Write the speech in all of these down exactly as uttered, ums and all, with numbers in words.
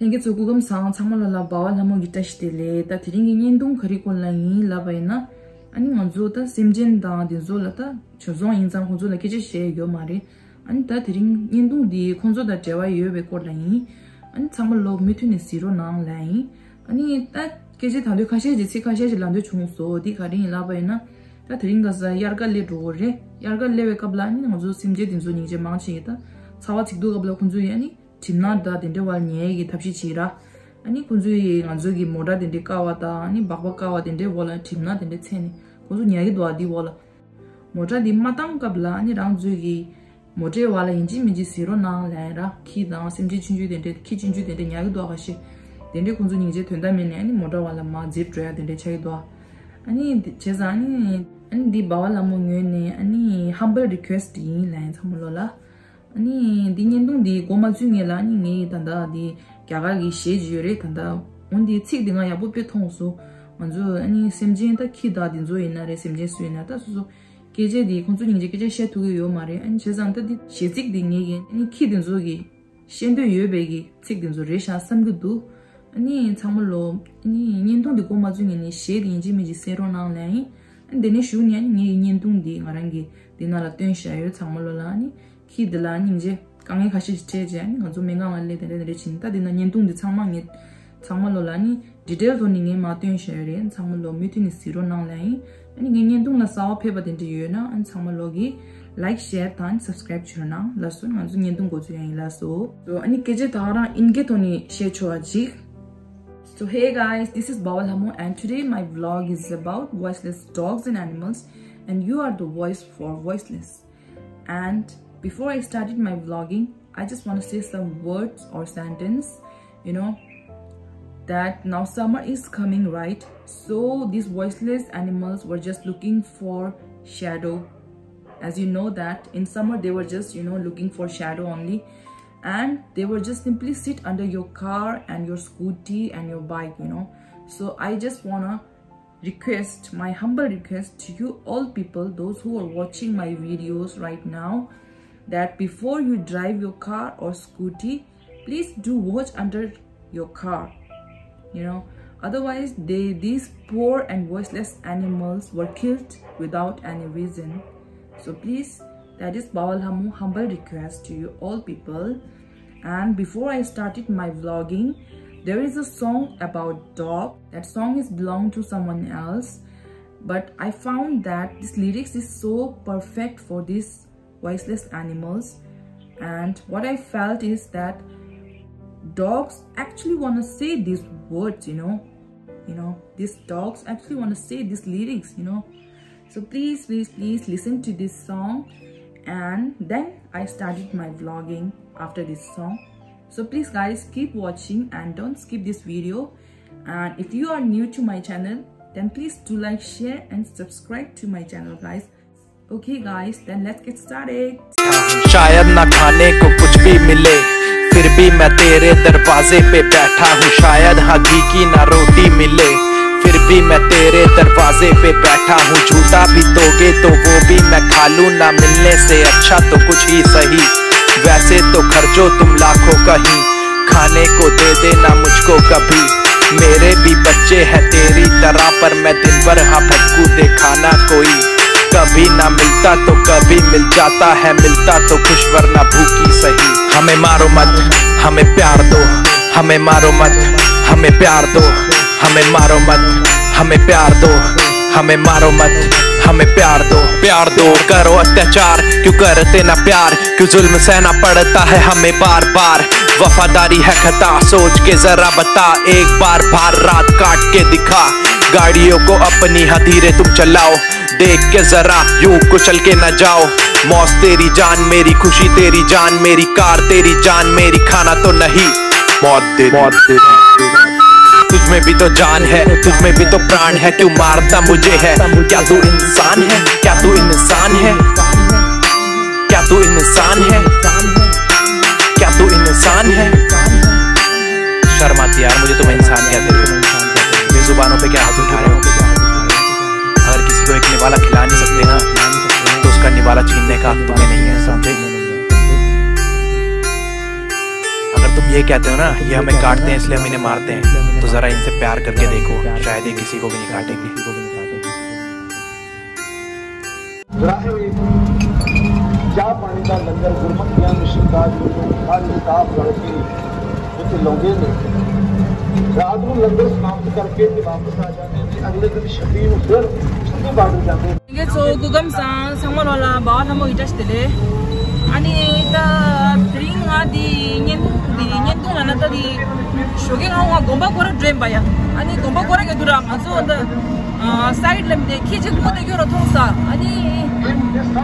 ལྷན་རྒྱས་ཚོ་སྐུ་ཁམས་བཟང་། ཚང་མ་ལོ་ལ་སྦ་བ་ལྷ་མོ་གི་བཀྲ་ཤིས་བདེ་ལེགས། ད་དེ་རིང་གི་བརྙན་ཐུང་ག་རེ་སྐོར་ལ་ཡིན་ལབ་པ་ཡིན་ན། ཨ་ནི་ང་ཚོ་ད་སེམས་ཅན་དང་དེ་ཚོ་ལ་ད་བྱོལ་སོང་ཡིན་ཙང་ཁོང་ཚོ་ལ་སྐད་ཆ་བཤད་ཡོད་མ་རེད། ཨ་ནི་ད་དེ་རིང་བརྙན་ཐུང་འདི་ཁོང་ཚོ་དང་འབྲེལ་བ་ཡོད་པའི་སྐོར་ལ་ཡིན། ཨ་ནི་ཚང་མ་ལོ་མུ་མཐུད་ནས་གཟིགས་རོགས་གནང་ལབ་ཡིན། ཨ་ནི་ད་སྐད་ཆ་ད་དུང་ཁ་ཤས་ཀྱིས་ཚིག་ཁ་ཤས་ཤིག་ལབ་འདོད་བྱུང་སོང་། འདི་ག་རེ་ཡིན་ལབ་པ་ཡིན་ན། ད་དེ་རིང་ག་ས་དབྱར་ཁ་སླེབས་འགྲོ་གི་རེད། དབྱར་ཁ་སླེབས་པའི་སྐབས་ལ་ཨ་ནི་ང་ཚོ་སེམས་ཅན་དེ་ཚོ་སྙིང་རྗེ་མང་ཆེ་གིས་ད་ཚ་བ་ཚིག་སྡུག་སྐབས་ལ་ཁོང་ཚོ་ཡིས་ཨ་ནི་གྲིབ་ནག་དང་དེ་འདྲའི་བར་ཉལ་གྱི་ཐབས་ཤེས་བྱེད་ར། ཨ་ནི་ཁོང་ཚོ་ཡིས་ང་ཚོ་གི་མོ་ཊ་དེ་འདྲའི་ཀ་བ་དང་ཨ་ནི་སྦག་སྦག་ཀ་བ་དེ་འདྲའི་འོག་ལ་གྲིབ་ནག་དེ་འདྲའི་ཚད་ནས་ཁོང་ཚོ་ཉལ་གྱི་འདུག་ཨ། དེའི་འོག་ལ། མོ་ཊ་འདི་མ་བཏང་སྐབས་ལ་ཨ་ནི་རང་ཚོའི་གི་མོ་ཊའི་བར་ལ་ཡིན་གཅིག་མིན་གཅིག་གཟིགས་རོགས་གནང་ལབ་ཡིན་ར། ཁྱི་དང་སེམས་ཅན་ཆུང་ཆུང་དེ་འདྲས། ཁྱི་ཆུང་ཆུང་དེ་འདྲས་ཉལ་གྱི་འདུག་ག་ཤེ། དེ་འདྲས་ཁོང་ཚོ་སྙིང་རྗེ་དོན་དག་མེད་ནས་ཨ་ནི་མོ་ཊ་བར་ལ་མར་འཛེགས་འགྲོ་ཡ་དེ་འདྲས་ཆགས་ཀྱི་འདུག་ཨ། ཨ་ནི་འདི་བྱས་ཙང་ཨ་ནི་ཨ་ནི་འདི་སྦ་བ་ལྷ་མོ་ངོས་ནས་ཨ་ནི་humble request ཡིན་ལབ་ཡིན་ཚང་མ་ལོ་ལ། ཨ་ནི་འདི་བརྙན་ཐུང་འདི་འགོ་མ་བཙུགས་སྔོན་ལ་ཨ་ནི་ངས་ད་ལྟ་འདི་རྒྱ་གར་གྱི་གཞས་ཅིག་ཡོད་རེད། ད་ལྟ་འོ་འདི་ཚིག་འདི་ང་ཡག་པོ་དཔེ་མཐོང་སོང་། ང་ཚོ་ཨ་ནི་སེམས་ཅན་ད་ཁྱི་དང་འདི་ཚོ་ཡིན་ན་རེད། སེམས་ཅན་སུ་ཡིན་ན་ད་སོ་སོ་སྐད་ཆ་འདི་ཁོང་ཚོ་སྙིང་རྗེ་སྐད་ཆ་བཤད་ཐུབ་ཀྱི་ཡོད་མ་རེད། ཨ་ནི་བྱས་ཙང་ད་འདི་གཞས་ཚིག་འདི་ངས་ཀྱི་ཨ་ནི་ཁྱི་འདི་ཚོ་གི་བཤད་འདོད་ཡོད་པའི་གི་ཚིག་དེ་ཚོ་རེད་ཤག་བསམ་གྱི་འདུག་ཨ་ནི་ཚང་མ་ལོ་ཨ་ནི་བརྙན་ཐུང་འདི་འགོ་མ་བཙུགས་སྔོན་ནས་གཞས་དེ་ཡིན་གཅིག་མིན་གཅིག་གསན་རོགས་གནང་ལབ་ཡིན། ཨ་ནི་དེ་ནས་གཞུག་ནས་ཨ་ནི་ངའི་བརྙན་ཐུང་འདི་ང་རང་གི་འདི་ནང་ལ་བཏོན་བཞག་ཡོད། ཚང་མ་ལོ་ལ་ཨ་ནི་ཁྱི་འདི་ལ་སྙིང་རྗེ་དཀའ་ངལ་ཁ་ཤས་ཤིག་འཕྲད་རྗེས་ཨ་ནི་ང་ཚོ་སྨན་ཁང་ལ་སླེབས་དེ་འདྲ་དེ་འདྲ་ཕྱིན། ད་འདི་ན་བརྙན་ཐུང་འདི་ཚང་མ་ངས་ཚང་མ་ལོ་ལ་ཨ་ནི་detail ཐོག་ནས་ངས་མར་བཏོན་བཞག་ཡོད་རེད། ཚང་མ་ལོ་མུ་མཐུད་ནས་གཟིགས་རོགས་གནང་ལབ་ཡིན། ཨ་ནི་ངའི་བརྙན་ཐུང་ལ་གསར་པ་ཕེབས་པ་དེ་འདྲ་ཡོད་ན་ཨ་ནི་ཚང་མ་ལོ་གིས་like, share དང་subscribe བྱོས་གནང་། ལགས་སོ། ང་ཚོ་བརྙན་ཐུང་འགོ་འཛུགས་ཡ་ཡིན། ལགས་སོ། So ཨ་ནི་སྐད་ཆ་ད་ག་རང་ཨིན་སྐད་ཐོག་ནས་བཤད་ཆོག་པ་ཅིག So hey guys, this is Bawa Lhamo and today my vlog is about voiceless dogs and animals and you are the voice for voiceless. And before I started my vlogging, I just want to say some words or sentence, you know, that now summer is coming, right? So these voiceless animals were just looking for shadow. As you know that in summer they were just, you know, looking for shadow only. And they were just simply sit under your car and your scooty and your bike, you know. So I just wanna request, my humble request to you all people, those who are watching my videos right now, that before you drive your car or scooty, please do watch under your car. You know, otherwise they, these poor and voiceless animals were killed without any reason. So please, that is Bawa Lhamo humble request to you all people. And before I started my vlogging, there is a song about dog. That song is belong to someone else. But I found that this lyrics is so perfect for these voiceless animals. And what I felt is that dogs actually want to say these words, you know. You know, these dogs actually want to say these lyrics, you know. So please, please, please listen to this song. And then I started my vlogging after this song. So please, guys, keep watching and don't skip this video. And if you are new to my channel, then please do like, share, and subscribe to my channel, guys. Okay, guys, then let's get started. शायद ना खाने को कुछ भी मिले, फिर भी मैं तेरे दरवाजे पे बैठा हूँ। शायद हाँ घी की ना रोटी मिले, फिर भी मैं तेरे दरवाजे पे बैठा हूँ। झूठा भी दोगे तो वो भी मैं खा लूँ, ना मिलने से अच्छा तो कुछ ही सही। वैसे तो खर्चो तुम लाखों कहीं, खाने को दे देना मुझको कभी। मेरे भी बच्चे हैं तेरी तरह, पर मैं दिन भर हाँ भटकू दे खाना कोई। कभी ना मिलता तो कभी मिल जाता है, मिलता तो खुश वरना भूखी सही। हमें मारो मत, हमें प्यार दो, हमें मारो मत, हमें प्यार दो, हमें मारो मत, हमें प्यार दो, हमें मारो मत, हमें प्यार दो। प्यार दो, करो अत्याचार, क्यों करते ना प्यार, क्यों जुल्म सहना पड़ता है हमें बार बार। वफादारी है खता, सोच के जरा बता एक बार, बार रात काट के दिखा। गाड़ियों को अपनी हाँ धीरे तुम चलाओ, देख के जरा यूं कुचल के ना जाओ। मौत तेरी जान मेरी, खुशी तेरी जान मेरी, कार तेरी जान मेरी, खाना तो नहीं मौत दे, मौत दे। तुझ में भी तो जान है, तुझ में भी तो प्राण है, क्यों मारता मुझे है? क्या तू इंसान है? क्या तू इंसान है? क्या तू इंसान है? क्या तू इंसान है? शर्म आती है यार मुझे तुम्हें इंसान कहते हुए। मेरी जुबानों पे क्या हाथ उठा रहे हो? अगर किसी को एक निवाला खिला नहीं सकते ना, तो उसका निवाला छीनने का हक तुम्हें नहीं है, समझे? अगर तुम ये कहते हो ना, ये हमें काटते हैं इसलिए हम इन्हें मारते हैं, तो जरा इनसे प्यार करके देखो, शायद ये किसी को भी नहीं काटेंगे। ਚਾਹ ਪਾਣੀ ਦਾ ਲੰਗਰ, ਗੁਰਮਤਿ ਦੀਆਂ ਮਿਸ਼ਨ ਕਾਜ, ਸਾਰੀ ਸਟਾਫ ਰਲ ਕੇ ਉੱਥੇ ਲਾਉਂਦੇ ਨੇ। ਰਾਤ ਨੂੰ ਲੰਗਰ ਸਮਾਪਤ ਕਰਕੇ ਤੇ ਵਾਪਸ ਆ ਜਾਂਦੇ ਨੇ। ਅਗਲੇ ਦਿਨ ਛੱਬੀ ਨੂੰ ਫਿਰ ਸਿੱਧੂ ਬਾਰਡਰ ਜਾਂਦੇ ਨੇ। ངེད་ཚོ་སྐུ་ཁམས་བཟང་། ཚང་མ་ལོ་ལ་བ་ལྷ་མོ་ཡི་བཀྲ་ཤིས་བདེ་ལེགས། ཨ་ནི་ད་དེ་རིང་ང་འདི་བརྙན་འདི་བརྙན་ཐུང་ལ་ན་ད་འདི་ཞོགས་ཀས་ང་ང་དགོན་པ་སྐོར་ར་འགྲོ་ཡིན་པ་ཡ། ཨ་ནི་དགོན་པ་སྐོར་ར་ག་དུ་ར་ང་ཚོ་ད་སའིཌ་ལ་མི་དེ་ཁྱི་གཅིག་སྔོ་དེ་གྱོ་ར་མཐོང་ས། ཨ་ནི་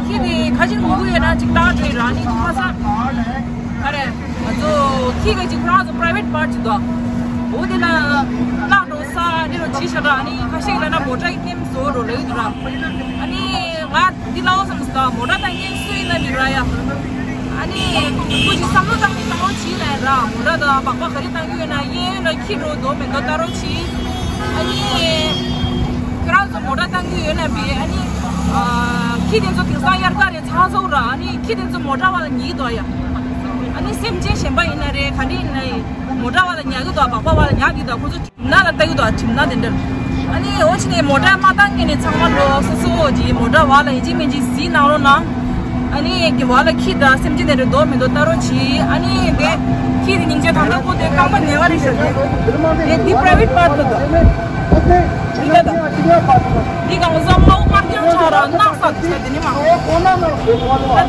ཁྱི་དེ་ཁ་ཤས་ངུ་གི་ཡོད་ན་ཅིག་བཏང་འགྲོ་ཡི་ར། ཨ་ནི་ཁ་ས་ཨ་རེ་ང་ཚོ་ཁྱི་ག་ཅིག་ཁོ་རང་ཚོ་པ་རའི་ཝེཊ་པཱརཊ་ཅིག་འདུག་འོ་དེ་ལ་བཏང་འགྲོ་ས་ཨ་ནི་རོ་བྱི་ཤ་ར། ཨ་ནི་ཁ་ཤས་ལ་ན་མོ་ཊ་གི་ཀེམ་བཟོ་རོ་ལ་ཡོད་ར། ཨ་ནི་ང་འདི་ལའོ་བསམ་སྟ་མོ་ཊ་བཏང་མཁན་སུ་ཡིན་ན་མི་ར་ཡ། ཨ་ནི་ཁོ་ཅིག་བསམ་བློ་བཏང་ནས་བཏང་རོགས་བྱིས་ལ་ར། མོ་ཊ་དང་སྦག་སྦག་ག་རེ་བཏང་གི་ཡོད་ན་གཡས་གཡོན་ལ་ཁྱི་འགྲོ་འདུག་མེད་འདུག་ལྟ་རོགས་བྱིས། ཨ་ནི་ཁྱོད་རང་ཚོ་མོ་ཊ་བཏང་གི་ཡོད་ན་བི། ཨ་ནི་ཁྱི་དེ་ཚོ་དེང་སང་དབྱར་ཁ་རེད་ཚ་ཚ་ར། ཨ་ནི་ཁྱི་དེ་ཚོ་མོ་ཊ་བ་ལ་ཉལ་གི་འདུག་ཡ། ཨ་ནི་སེམས་ཅན་གཞན་པ་ཡིན་ན་རེད་ག་རེ་ཡིན་ན་ཡིན་མོ་ཊ་བ་ལ་ཉལ་གི་འདུག་སྦག་སྦག་བ་ལ་ཉལ་གི་འདུག་ཁོ་ཚོ། ཁྲིམས་ནང་ལ་ལྟ་གི་འདུག་ཁྲིམས་ནང་དེ་འདྲ། ཨ་ནི་འོ་ཕྱི་ནས་མོ་ཊ་མ་བཏང་མཁན་ནས་ཚང་མ་ལོ་སོ་སོ་གི་མོ་ཊ་བ་ལ་ཡིན་གཅིག་མིན་གཅིག་གཟིགས་གནང་རོགས་གནང་། ཨ་ནི་གི་བ་ལ་ཁྱི་དང་སེམས་ཅན་དེ་འདྲ་འདུག་མི་འདུག་ལྟ་རོགས་གྱིས། ཨ་ནི་དེ་ཁྱི་དེ་སྙིང་རྗེ་དང་ལྟ་སྐོར་དེ་རྐང་པ་ཉལ་བ་རེད་ཤག་དེ་དེ་པ་རའི་ཝེཊ་པཱརཊ་འདུག་དེ་ད་དེ་གང་བཟོ་མ་འོ་མར་ཀྱང་ཆགས་ར་ནག་ས་དེ་ཆགས་དེ་ནི་མ་འོ་ད་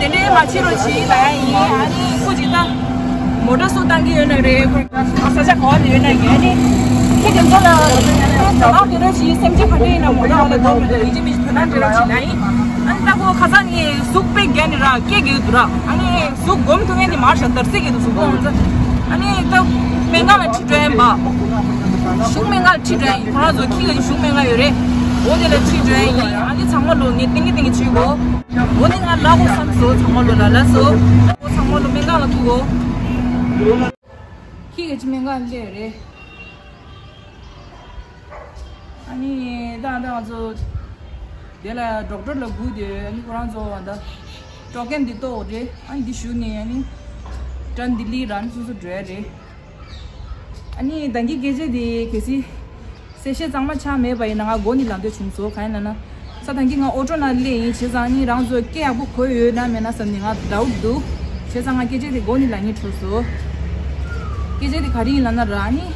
དེ་འདྲའི་མ་བྱེད་རོགས་གྱིས་ལ་ཡ་ཡིན། ཨ་ནི་ཁོ་ཅིག་ད། མོ་ཊ་སུ་བཏང་གི་ཡོད་ན་རེད། ཁོ་ས་ཆ་ག་བ་ལ་ཡོད་ན་ཡོད་ནི། ཁྱེད་ཀྱི་མཚོ་ལ་ཟ་ཁང་དེ་ར་ཞིག་སེམས་ཅན་ག་འདྲ་ཡིན་ན་མོ་ཊ་བ་ལ་འགྲོ་མི་འདུག་ཡིན་གཅིག་མིན་གཅིག་དོ་སྣང་འདྲ་ར་ཞིག་ན་ཡིན། ཨ་ནི་ད་ཁོ་ཁ་སང་ངས་གཟུགས་དཔེ་རྒྱན་ནི་ར་སྐད་གི་འདུག་ར། ཨ་ནི་གཟུགས་སྒོམ་ཐུབ་མཁན་དེ་མར་ཤ་དར་སྲིད་གི་འདུག་གཟུགས་སྒོམ་ཚ། ཨ་ནི་ད་སྨན་ཁང་ལ་ཁྲིད་འགྲོ་ཡིན་པ། གཞུང་སྨན་ཁང་ལ་ཁྲིད་འགྲོ་ཡིན། ཁོ་རང་ཚོ་ཁྱི་ག་གཞུང་སྨན་ཁང་ཡོད་རེད། འོ་དེ་ལ་ཁྲིད་འགྲོ་ཡིན། ཨ་ནི་ཚང་མ་ལོ་ངས་ཏིང་གི་ཏིང་གི་བྱེད་དགོས། འོ་དེ་ང་ལ་གོ་བསམ་སོ་ཚང་མ་ལོ་ལ་ལ་སོ། ཚང་མ་ལོ་སྨན་ཁང་ལ་ཐུག་གོ་ཁྱི་ག་ཅི་སྨན་ཁང་སླེབས་རེད། ཨ་ནི་ད་ད་ང་ཚོ་དེ་ལ་ཌོག་ཊར་ལ་སྒུག་དེ། ཨ་ནི་ཁོ་རང་ཚོ་ད་ཊོ་ཀན་འདི་གཏོང་རེད། ཨ་ནི་འདི་ཞུ་ནས་ཨ་ནི་ཊན་ལྡི་ལི་ར་ནི་སོ་སོ་འགྲོ་ཡ་རེད། ཨ་ནི་ད་གིན་སྐད་ཆ་དེ་གལ་སྲིད་གསལ་བཤད་གཙང་མ་ཆགས་མེད་པ་ཡིན་ན་ང་མགོ་ནས་ལབ་འདོད་བྱུང་སོང་། གང་ཡིན་ལབ་ན། ས་དང་གི་ང་ཨོ་ཊོ་ནང་སླེབས་ཡིན། བྱས་ཙང་ནི་རང་ཚོ་སྐད་ཡག་པོ་གོ་ཡོད་ན་མེད་ན་བསམ་ནས་ང་ཌའུཊ་འདུག་བྱས་ཙང་ང་སྐད་ཆ་དེ་མགོ་ནས་ལབ་སྙིང་བྲོ་སོང་། སྐད་ཆ་དེ་ག་རེ་ཡིན་ལབ་ན་ར་ནི།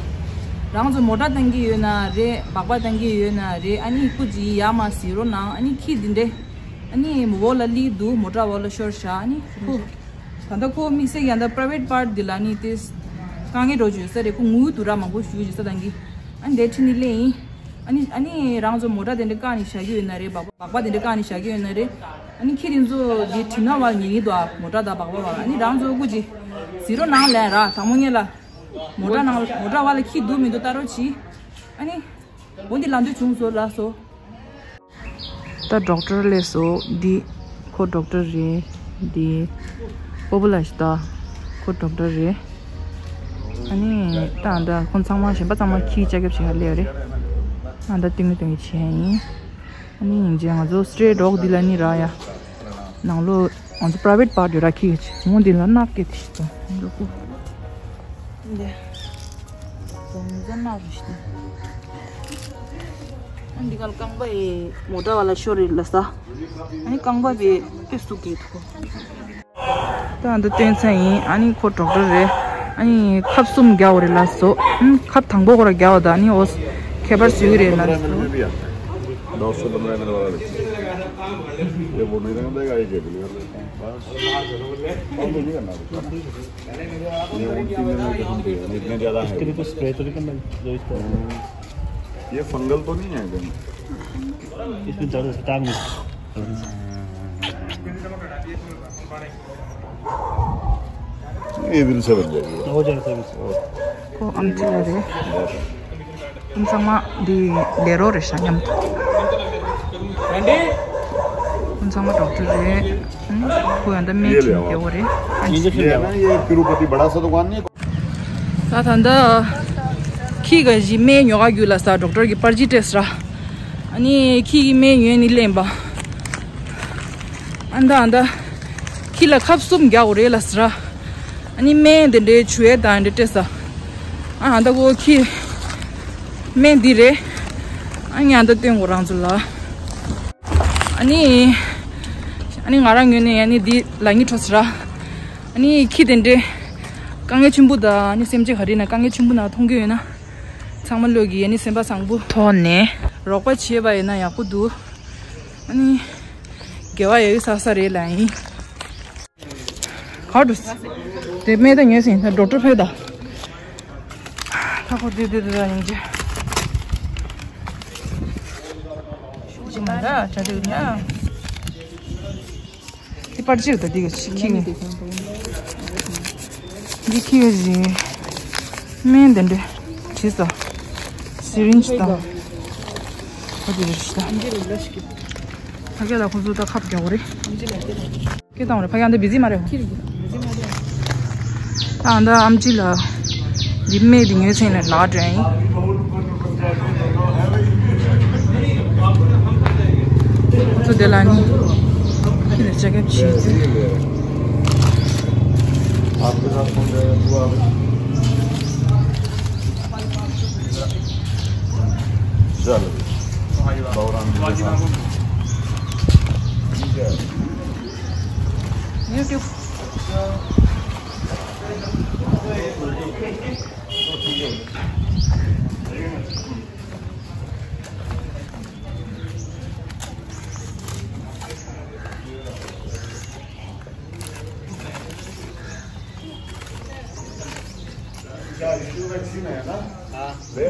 རང་ཚོ་མོ་ཊ་བཏང་གི་ཡོད་ན་རེད། སྦག་སྦག་བཏང་གི་ཡོད་ན་རེད། ཨ་ནི་སྐུ་མཁྱེན་ཡར་མར་གཟིགས་རོགས་གནང་། ཨ་ནི་ཁྱི་འདི་འདྲས་ཨ་ནི་མོ་ཊ་འོག་ལ་སླེབས་འདུག་མོ་ཊ་འོག་ལ་ཤོར་ཤག་ཨ་ནི་ཁོ། ད་ལྟ་ཁོ་དམིགས་བསལ་ཡང་ད་པ་རའི་ཝེཊ་པཱརཊ་འདི་ལ་ནི་དེ་དཀའ་ངལ་འགྲོ་བཅུག་ས་རེད། ཁོ་ངུ་འདུག་ར་མང་པོ་ཞུ་བཅུག་ས་དང་གི། ཨ་ནི་དེ་ཁྲིད་ནི་སླེབས་ཡིན། ཨ་ནི་ཨ་ནི་རང་ཚོ་མོ་ཊ་དེ་འདྲ་བཀག་ནས་བཞག་གི་ཡོད་ན་རེད། སྦག་སྦག་སྦག་སྦག་དེ་འདྲ་བཀག་ནས་བཞག་གི་ཡོད་ན་རེད། ཨ་ནི་ཁྱི་དེ་ཚོ་འདི་གྲིབ་ནག་བར་ཉལ་གི་འདུག་ཨ་མོ་ཊ་དང་སྦག་སྦག་བར། ཨ་ནི་རང་ཚོ་སྐུ་མཁྱེན་གཟིགས་རོགས་གནང་ལབ་ར། དང་པོ་ངེད་ལ་མོ་ཊ་ནང་མོ་ཊ་བར་ལ་ཁྱི་འདུག་མི་འདུག་ལྟ་རོགས་གྱིས། ཨ་ནི་འོ་འདི་ལབ་འདོད་བྱུང་སོང་ལགས་སོ། ད་ཌོག་ཊར་སླེབས་སོང་། འདི་ཁོ་ཌོག་ཊར་རེད། འདི་སྤོ་བོ་ལགས་ཤི་ད་ཁོ་ཌོག་ཊར་རེད། ཨ་ནི་ད་ད་ཁོང་ཚང་མ་གཞན་པ་ཚང་མ་ཁྱི་ལྕགས་རྒྱབ་བྱེད་ག་སླེབས་རེད། ཨ་ད་ཏིང་ངེ་ཏིང་ངེ་བྱེད་ཡ་ཡིན། ཨ་ནི་ཡིན་ཅེ་ང་ཚོ་སི་ཊེ་ཊི་ཌོག་འདི་ལ་ནི་རག་ཡ། ནང་ལོགས་ང་ཚོ་པ་རའི་ཝེཊ་པཱརཊ་ཡོད་ར་ཁྱི་གི་ཆེ་མོ་འདི་ལ་ནག་སྐད་དེ་ཞིག་དང་འགྲོ་ཀུ། འདི་བོང་ཛ་ནག་རེད་ཤི། ཨ་འདི་ག་ལ་རྐང་པ་ཡི་མོ་ཊ་བ་ལ་ཤོར་རེད་ལ་ས། ཨ་ནི་རྐང་པ་བི་ཏེ་སུ་གེ་ཐུ་ཁོ། ད་འདི་སྟོན་ཚན་ཡིན། ཨ་ནི་ཁོ་ཌོག་ཊར་རེད། ཨ་ནི་ཁབ་གསུམ་རྒྱག་འོ་རེད་ལ་སོ། ཨ་ནི་ཁབ་དང་པོ་ཁོ་ར་རྒྱག་འོ་ད་ཨ་ནི་འོ་ཁྱད་པར་ཞུ་གི་རེད་ལ་སོ། दो सौ पंद्रह एम एल वाला रखिए। ये वो नहीं रहना देगा, ये जेब में। बस। और कुछ नहीं करना। ये उन तीन दिन में खत्म किए, नहीं, इतने ज़्यादा है। इसके लिए कुछ स्प्रे तो नहीं करना, जो इसको। ये फंगल तो नहीं है कहीं? इसमें ज़्यादा टाइम नहीं। ये दिल से बन जाएगी। हो जाएगा सर। ཁོ་ཨམ་ཆི་ལ་རེད། ཁོང་ཚང་མ་འདི་ལས་རོགས་རེད་ཤག་མཉམ་དུ། ཁོང་ཚང་མ་ཌོག་ཊར་རེད། ཁོ་ཡང་ད་སྨན་བྱིན་རྒྱག་གི་རེད། ये ना, ये तिरुपति बड़ा सा दुकान नहीं है? ད་ད་ད་ཁྱི་ག་ཞིག་སྨན་ཉོ་ག་རྒྱུགས་ལ་ས། ཌོག་ཊར་གི་པར་ཅི་སྤྲད་ས་ར། ཨ་ནི་ཁྱི་གི་སྨན་ཉོས་ནི་ལེན་པ། ཨ་ད་ཨ་ད་ཁྱི་ལ་ཁབ་གསུམ་རྒྱག་གི་རེད་ལ་ས་ར། ཨ་ནི་སྨན་དེ་འདྲའི་བྱུག་ཡས་དང་འདྲ་སྤྲད་ས། ཨ་ཨ་ད་གོ་ཁྱི། སྨན་འདི་རེད། ཨ་ནི་ཨ་ད་སྟོན་གོ་རང་ཚོ་ལ། ཨ་ནི། ཨ་ནི་ང་རང་ངོས་ནས་ཨ་ནི་འདི་ལ་ཉི་ཁྲོ་ཟེར་ར། ཨ་ནི་ཁྱི་དེ་འདྲའི། དཀའ་ངལ་ཆེན་པོ་དང་ཨ་ནི་སེམས་ཅན་ག་རེ་ན་དཀའ་ངལ་ཆེན་པོ་ན་མཐོང་གི་ཡོད་ན། ཚང་མ་བློས་ཀྱི་ཨ་ནི་སེམས་པ་བཟང་པོ་ཐོག་ནས་རོགས་པ་བྱེད་པ་ཡིན་ན་ཡག་པོ་འདུག་ཨ་ནི། དགེ་བ་ཡོད་ས་ས་རེད་ལ་ཡིན། ག་འགྲོ། དེ་སྨན་ད་ཉོས་ཟིན་ད་ཌོག་ཊར་ཕེབས་ད། ད་ཁོ་དེ་དེ་དེ་ད་ཡིན་གྱི། ཤུགས་ཅིག་མ་ད་གྲ་སྒྲིག་ན། དེ་པར་ཅིག་ད་དེ་ག་ཅིག་ཁྱི་གི། འདི་ཁྱི་གི་ཟིན། སྨན་དེ་འདྲ་བྲིས་ས། སི་རིན་ཇི་དང་། ཁོ་དེ་རེད་ཤི་ད། ཕ་གི་ལ་ཁོ་ཚོ་ད་ཁབ་རྒྱག་གོ་རེད། ཀི་དང་རེ་ཕ་གི་འདི་བི་ཟི་མ་རེད། ཁྱི་རེད། བི་ཟི་མ་རེད། ད་ཨ་ད་ཨམ་ཆི་ལ་འདི་སྨན་འདི་ཉོས་ཚེ་ནས་ལག་འདྲེན་ཡིན། ཁོ་ཚོ་དེ་ལ་ནི་ཁྱི་ལ་ལྕགས་ཁྱབ་བྱེད་ཚེ། चलो। बाबूराम जी के साथ। YouTube। क्या issue वैक्सीन है ना? हाँ। ले।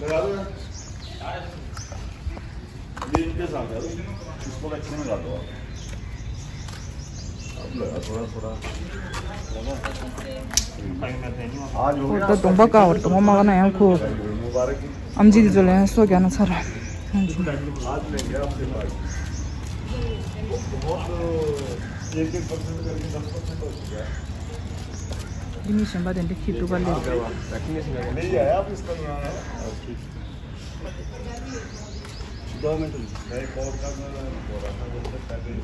लगा दो। ये इनके साथ है, इसको वैक्सीन लगा दो। अब लगा थोड़ा, थोड़ा। आज हो गया। ད་གདོང་པ་དཀར་བར་གདོང་པ་དམར་ག་ན་ཡང་ཁོ། मुबारक। ཨམ་ཆི་དེ་ཚོ་ལ་ཡང་སོ་རྒྱག་ན་ཚར། आज लेंगे आपसे बाइक। बहुत, एक एक परसेंट करके दस परसेंट हो चुका है। འདི་མི་གཞན་པ་དེ་འདྲ་ཁྱི་འདུག་ག་ལས། नहीं आया, अब इसका नहीं आया। दो मिनट रुक। नहीं, कॉल करना है, बोला था, बोलते पहले ही।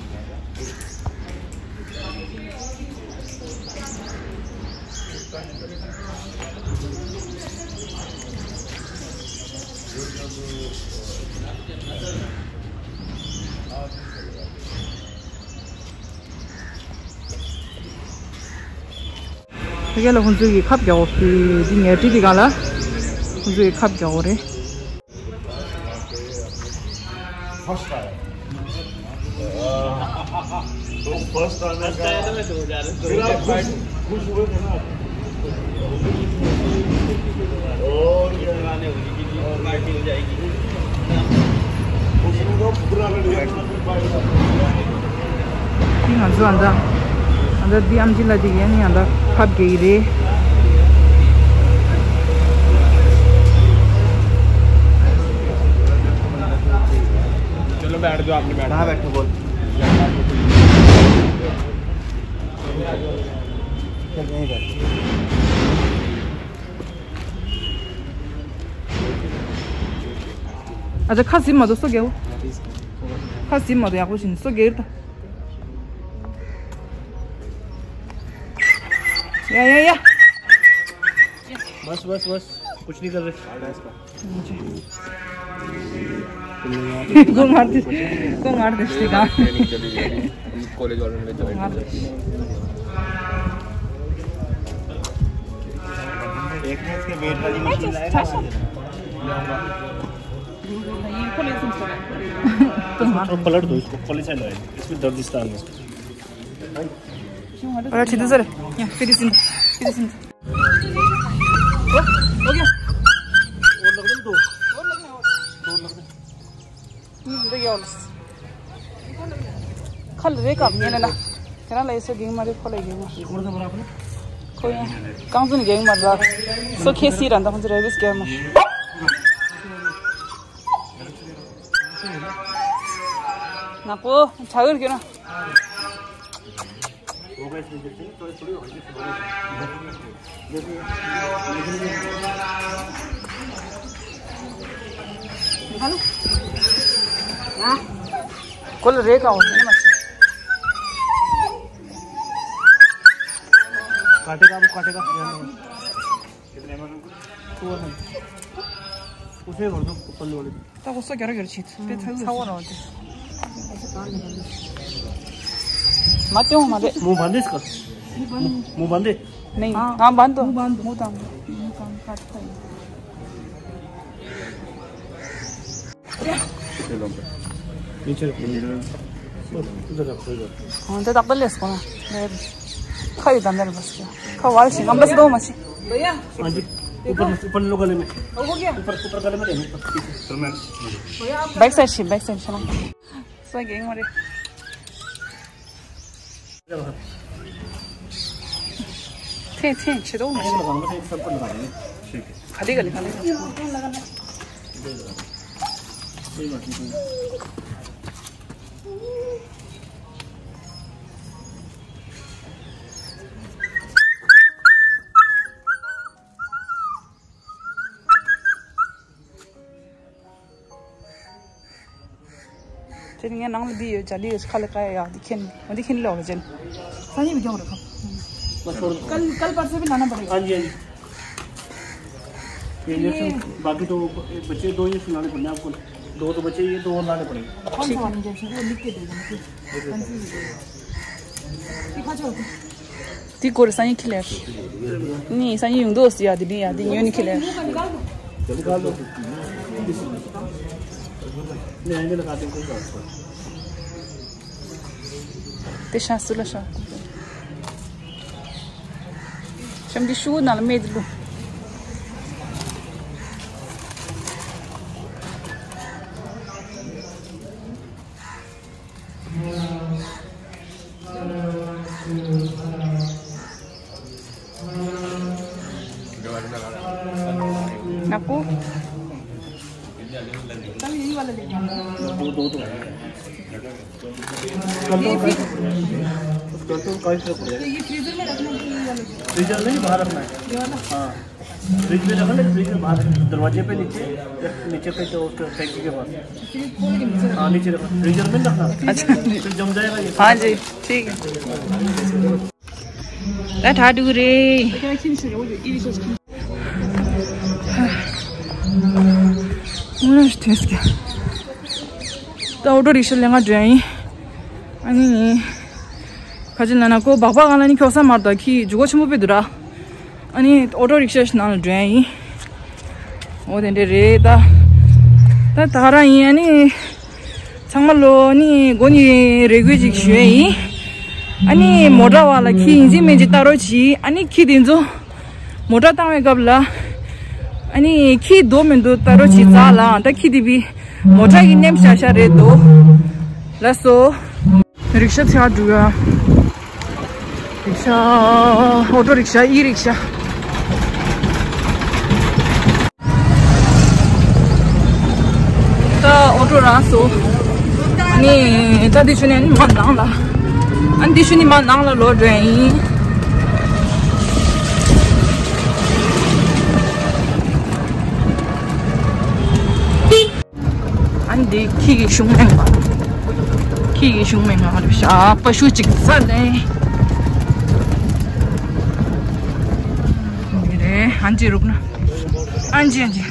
ཕ་གི་ལ་ཁོང་ཚོ་གི་ཁབ་རྒྱག་གོ་ཕི་འདི་ཉལ་ཁྲི་འདི་གང་ལ་ཁོང་ཚོ་གི་ཁབ་རྒྱག་གོ་རེད། फर्स्ट आया। तो फर्स्ट आने का। फर्स्ट आया तो मैं सो जा रहा हूँ। फिर आप खुश, खुश हुए थे ना? और क्या? पार्टी हो जाएगी। उसमें तो पूरा लग गया। འདི་ང་ཚོ་ཨ་མདའ། ཨ་མདའ་འདི་ཨམ་ཆི་ལ་འདི་ཡན་ནི་ཨ་མདའ་ཁབ་རྒྱག་གི་རེད། चलो बैठ जाओ, आपने बैठ कहाँ जाओ। बैठो बोल। चल, यहीं बैठ। ཨ་ཅག་ཁ་ཟིན་མ་འདུག་སོ་རྒྱག་གོ། ཁ་ཟིན་མ་འདུག་ཡག་པོ་བྱིན་སོ་རྒྱག་ད། ཡ་ཡ་ཡ། बस, बस, बस। कुछ नहीं कर रहे। को मार दे, को मार दे, श्रीकांत। ट्रेनिंग चली जा रही है। कॉलेज वालों ने ज्वाइन किया। एक मिनट के वेट वाली मशीन लाएगा। तो थोड़ा पलट दो इसको, पॉलीथीन है, इसमें दर्द स्थान है। और अच्छी दूसरे, या, फिर इस, फिर इस। ओ, हो गया। और लगने दो। और लगने, और। दो लगने। हम्म, देखिए, और। खल रे का, मैंने ना। तेरा ला ऐसे गिंग मारे, खोले गिंग मारे। कौन सा बोला आपने? कोई ना। कहाँ से गिंग मार रहा? सो खेसी रंदा, मुझे रेबिस गिंग मार। ना को, छागर क्यों ना? हेलो। हाँ। कल रे का हो, है ना, बच्चे? काटेगा, वो काटेगा। कितने में? Two hundred. उसे भर दो, ऊपर वाले। तो गुस्सा क्या रहा, क्या चीज? पे था, वो रहा। मत क्यों, मत। मुंह बंद है इसका? मुंह बंद है? नहीं। हाँ, हाँ, बंद तो। मुंह बंद। मुंह तो। मुंह काम काटता है। नीचे रखो। हाँ, तो तब ले इसको ना। खरीद अंदर बस क्या? खवाल सी, हम बस दो मची। भैया। हाँ जी। ऊपर, ऊपर लो गले में। हो गया? ऊपर, ऊपर गले में ले लो, ऊपर। बैक साइड से, बैक साइड से ना। सो गैंग मारे। थे, थे, छिटो। ठीक है। खाली, खाली, खाली। कोई बात नहीं। དེ་ནི་ངའི་ནང་ལ་འདི་ཡོད། ཇ་ལི་ཡོད། ཁ་ལ་ཀ་ཡ་ཡ་འདི་ཁྱེར་ནས། འོ་འདི་ཁྱེར་ནས་ལོག་ལ་ཅན། ས་ཉིད་བྱུང་རེད་ཁ། कल कल परसों भी लाना पड़ेगा। हाँ जी, हाँ जी। ये इंजेक्शन बाकी तो बच्चे दो इंजेक्शन लाने पड़ेंगे आपको। दो तो बच्चे, ये दो और लाने पड़ेंगे। कौन सा वाला इंजेक्शन? वो लिख के दे दो मुझे। कंफ्यूज हो गया। ये खा जाओ। དེ་སྐོར་སང་ཉིན་ཁྱེར་ལེ། ནི་སང་ཉིན་ཡོང་དུས་ཡ་དེ་ནི་ཡ་དེ་ཉོས་ནི་ཁྱེར་ལེ། དེ་ཤ་སུ་ལ་ཤ། ཤམ་དེ་ཤུ་ནང་ལ་མེད་དེ་ལུ། आपको? चल, यही वाला लेंगे। दो, दो तो है। ये फ्री-, तो ये फ्रीजर में रखना है कि ये वाला? फ्रीजर में ही बाहर रखना है। ये वाला? हाँ। फ्रिज में रखो ना, फ्रिज में बाहर दरवाजे पे नीचे, नीचे पे तो उसके टैंकी के पास। फ्रिज खोल के नीचे रखो। हाँ, नीचे रखो, फ्रीजर में रखना। अच्छा। फिर जम जाएगा ये। हाँ जी, ठीक है। ད་ད་འགྲོ་གི་རེད། དངོས་གནས་ཐོས་ཀྱང་། ད་ཨོ་ཊོ་རིག་ཤ་ལེན་ག་འགྲོ་ཡིན། ཨ་ནི། ཁ་ཅིག་ལ་ན་ཁོ་སྦག་སྦག་གང་ལ་ནི་ཁྱོག་ས་མར་དང་ཁྱི་འཇུག་གོ་ཆེན་པོ་དཔེ་འདུག་ར། ཨ་ནི་ཨོ་ཊོ་རིག་ཤ་ཞིག་ནང་ལ་འགྲོ་ཡ་ཡིན། འོ་དེ་འདྲ་རེད་ད། ད་ད་ག་རང་ཡིན། ཨ་ནི་ཚང་མ་ལོ་ནི་མགོ་ནི་རེ་སྐུལ་ཅིག་ཞུ་ཡ་ཡིན། ཨ་ནི་མོ་ཊ་བ་ལ་ཁྱི་ཡིན་གཅིག་མིན་གཅིག་ལྟ་རོགས་གྱིས། ཨ་ནི་ཁྱི་དེ་ཚོ་མོ་ཊ་བཏང་བའི་སྐབས་ལ། ཨ་ནི་ཁྱི་འདུག་མི་འདུག་ལྟ་རོགས་གྱིས་ཙང་ལ། ད་ཁྱི་དེ་བི་མོ་ཊ་གི་མནན་ཤག་ཤག་རེད་འདུག་ལགས་སོ། རིག་ཤ་ཚེ་ཨ་འགྲོ་ཡ། རིག་ཤ། ཨོ་ཊོ་རིག་ཤ། ཨི་རིག་ཤ། ད་ཨོ་ཊོ་རག་སོང་། ཨ་ནི་ད་འདི་ཆུ་ནས་ནི་མར་ནང་ལ། ཨ་ནི་འདི་ཆུ་ནི་མར་ནང་ལ་ལོག་འགྲོ་ཡ་ཡིན། ཨ་ནི་འདི་ཁྱི་གི་གཞུང་མེད་པ། ཁྱི་གི་གཞུང་མེད་པ་རེད་ཤག་པ་ཤུ་གཅིག་ཙམ་ལས། འདི་རེད། ཨན་ཅི་རུག་ན། ཨན་ཅི་ཨན་ཅི།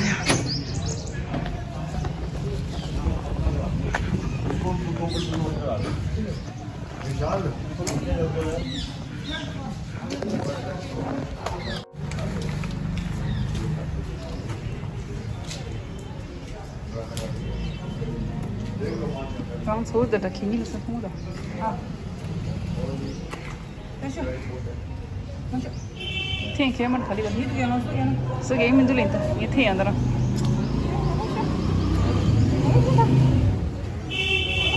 རང་ཚོ་འདི་འདྲ་གད་སྙིགས་ལ་ས་ཕུང་ར། ཨ། ཐེངས་ཁྱེད་མར་ག་ལེ་ག་ལེ། སུ་གེ་མི་འདུག་ལེན་ད་ངས་ཐེངས་ཡང་ད་ར།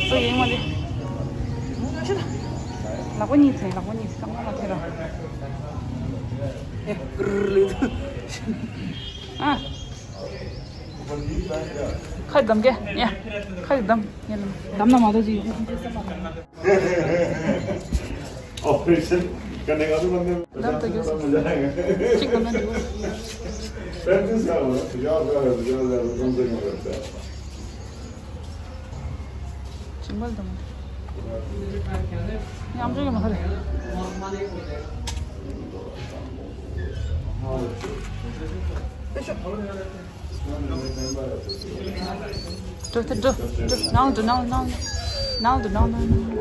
སུ་གེ་མ་ལེ། ལག་པ་གཉིས་ཐེངས། ལག་པ་གཉིས་ཐེངས་ལག་པ་མ་ཐེངས་ར། ཨ། ཁ་བསྡམ་གྱི་ཡ། ཁ་བསྡམ། ཡ་ལ་བསྡམ་ན་མ་གཏོགས་ཅི་ཡོད། ऑपरेशन करने का तो बंदे བསྡམ་ད་རྒྱུ། གཅིག་བསྡམ་ན་འགྲིག་གོ། प्रैक्टिस करो ना, यार, यार, यार, कम से कम करता है। ཅིང་བལ་དང་། ཉམས་འགྲོ་ཡོད་མ་ཁ་རེད། འགྲོ་ཐལ་འགྲོ་འགྲོ། ནང་དུ་ནང་ནང་ནང་དུ་ནང་ནང་ནང་།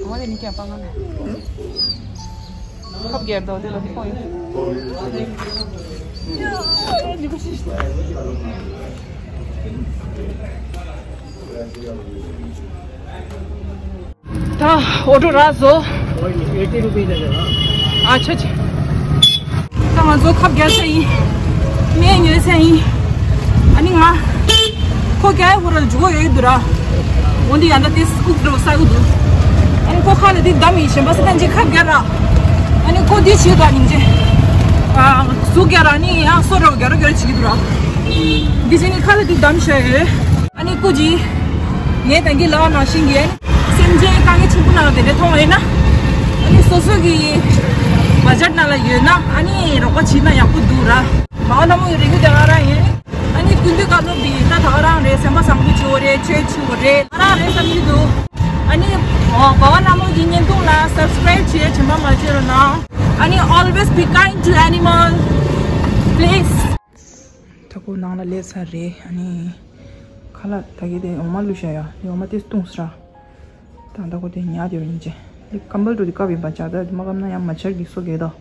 འོ་དེ་ནི་ཀྱང་པང་ང་ཁབ་རྒྱལ་དོ་དེ་ལ་ཁོ་ཡོད། ད་ཨོ་ཊོ་རག་སོང་། ཨ་ཆ་ཆ། ད་ང་ཚོ་ཁབ་རྒྱག་ས་ཡིན། སྨན་ཉོ་ས་ཡིན། ཨ་ནི་ང་ཁོ་རྒྱག་ཡ་ཧུ་ར་ལ་འཇུག་གི་ཡོད་འདུག་ར། འོ་འདི་ཡང་ད་དེ་སྐུག་འགྲོ་ས་གི་འདུག་ཨ་ནི་ཁོ་ཁ་ལ་འདི་བསྡམས་ཡིན། གཞན་པ་ས་ད་འཇིག་ཁབ་རྒྱག་ར། ཨ་ནི་ཁོ་འདི་བྱེད་དོ་སྙིང་རྗེ། ཨ་ཟུག་རྒྱག་ར། ཨ་ནི་ཡང་སོ་ར་རྒྱག་ར་རྒྱག་ར་བྱེད་ཀྱི་འདུག་ར། འདི་བྱས་ནི་ཁ་ལ་འདི་བསྡམས་བཞག་ཡོད། ཨ་ནི་སྐུ་མཁྱེན། ངས་ད་གིན་ལབ་པ་ནང་བཞིན་གྱི་སེམས་ཅན་དཀའ་ངལ་ཆེན་པོ་ནང་ལ་དེ་འདྲ་མཐོང་བ་ཡིན་ན། ཨ་ནི་སོ་སོ་གི་བ་ཇེཊ་ནང་ལ་ཡོད་ན་ཨ་ནི་རོགས་པ་བྱེད་ན་ཡག་པོ་འདུག་ར། མ་ལ་མོ་ཡི་རེ་སྐུལ་དེ་ག་རང་ཡིན། ཨ་ནི་སྐུ་མདུན་བཀའ་སློབ་འདི་ད་ད་ག་རང་རེད། སེམས་པ་བཟང་པོ་བྱེད་དགོས་རེད། ཆོས་ཞུ་དགོས་རེད། ག་རང་རེད་བསམ་གྱི་འདུག་ཨ་ནི་འོ་བ་བ་ལ་མོ་གི་བརྙན་ཐུང་ལ་སབ་སི་ཀ་རེབ་བྱེད་བྱེད་མ་མ་བྱེད་རོགས་གནང་། ཨ་ནི་always be kind to animal, please. ད་ཁོ་ནང་ལ་སླེབས་ཚར་རེད། ཨ་ནི་ཁ་ལག་ད་གི་དེ་འོ་མ་བླུགས་བཞག་ཡ། འོ་མ་དེ་བཏུངས་སོང་ར། ད་ད་ཁོ་དེ་ཉལ་བསྡད་པ་ཡིན་ཅེ། དེ་ཀམ་བལ་འདྲ་དེ་བཀབ་ཡིན་པ། ཇ་ད་དེ་མ་བཀབ་ན་ཡང་མ་ཆར་གྱིས་སོ་རྒྱག་ད།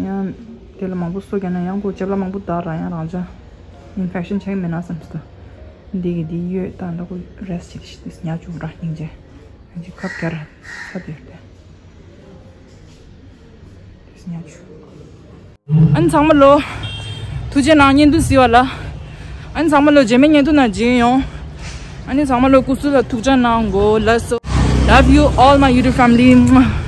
ཡང་དེ་ལ་མང་པོ་སོ་རྒྱག་ན་ཡང་ཁོ་ལྕེབ་ལ་མང་པོ་བཏགས་ར། ཡང་རང་ཅག་ཨིན་ཕེག་ཤན་ཆགས་ཀྱི་མེད་ན་བསམ་སོང་། ད་འདི་གི་འདི་ཡོད། ད་ད་ཁོ་རེ་སི་ཊི་བྱེད་ཀྱི་ཤི་དེ་ཉལ་བཅུག་ར་སྙིང་རྗེ། ཨ་ནི་ཁབ་རྒྱག་ར་ས་དེ་ཡོད་དེ། དེ་ཉལ་བཅུག་ཨ་ནི་ཚང་མ་ལོ། ཐུགས་རྗེ་གནང་བརྙན་ཐུང་གཟིགས་པ་ལ། ཨ་ནི་ཚང་མ་ལོ་རྗེས་མའི་བརྙན་ཐུང་ནང་མཇལ་ཡོང་། ཨ་ནི་ཚང་མ་ལོ་སྐུ་གཟུགས་ལ་ཐུགས་ཅག་གནང་གོ། Love you all my YouTube family.